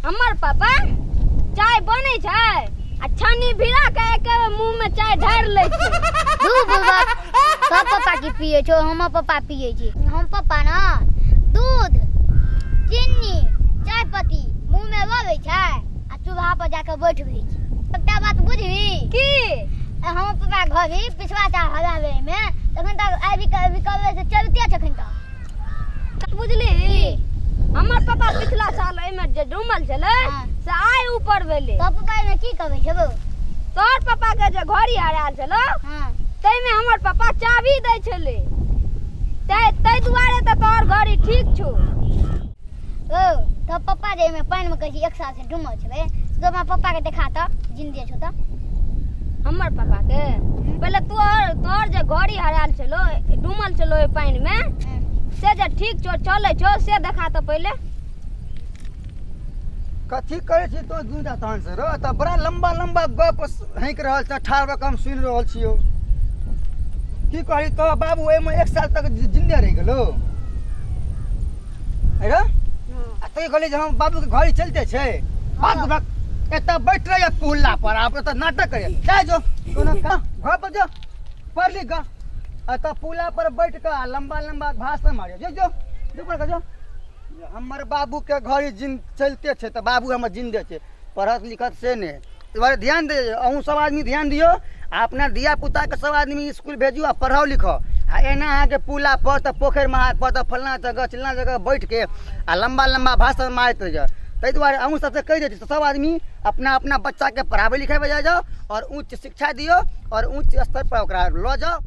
हमर पापा चाय बनै छै आ छानी भिड़ा के एक मुंह में चाय ढार लै छै। दू बुआ सब पापा की पिए छो, हमर पापा पिए छै। हम पापा ना दूध चीनी चाय पत्ती मुंह में लबै छै आ चूल्हा पर जाके बैठबै छै। एकटा बात बुझबी की? हमर पापा घर भी पिछवा चाह हलाबै में तखन तक आबि के आबि के से चलते छखन तक। बुझली? हमर पापा पिछला साल एहिमे जे डूमल छलै से आइ ऊपर भेलै। तो पापा एहिमे की कहबै छौ? तोहर पापा के जे घड़ी हरायल छलौ ताहिमे हमर पापा चाभी दै छलै, ताहि दुआरे तऽ तोहर घड़ी ठीक छौ। ओ तो पापा जे एहिमे पानि मे कहै छी एक साल से डूमल छलै, तो हमरा पापा के देखा तऽ जिंदे छौ तऽ। हमर पापा के पहिले तोहर जे घड़ी हरायल छलौ डूमल छलौ ओहि पानि मे से जे ठीक छौ चलै छौ से देखा तऽ पहिले। कथी करै छी तो दूटा तहन से रो तऽ बड़ा लंबा लंबा गप हैंक रहल छ, ठाढ़ भऽ कऽ हम सुनि रहल छियौ। की कहली तो बाबू एहिमे एक साल तक जिंदे रहि गेलो रे? आ तू कहली जे हम बाबू के घड़ी चलते छै। बाबू बाप एतऽ बैठ रहिए पुल्ला पर, आब एतऽ नाटक करे जा जो कोनो काम घर पर जो पढ़ लिख ग। एतऽ पुला पर बैठ कऽ आ लंबा लंबा भाषण मारियो, जो जो जो पढ़ कऽ जो। हमर बाबू के घड़ी जिन चलते छै तऽ बाबू हमर जिंदे छै, पढ़त लिखत से नहि। एहि दुआरे ध्यान दे, अहूँ सब आदमी ध्यान दियौ आ अपना धिया पुताके सब आदमी स्कूल भेजू आ पढ़ाउ लिखाउ। आ एना अहाँके पुला पर तऽ पोखरि महार पर तऽ फल्लाँ जगह चिल्लाँ जगह बैठके आ लम्बा लम्बा भाषण मारैत रहैए। ताहि दुआरे अहूँ सबसँ कहि दै छी सब आदमी अपना अपना बच्चाके पढ़ाबै लिखाबै जाइ जाउ और उच्च शिक्षा दियौ और उच्च स्तर पर ओकरा लऽ जाउ।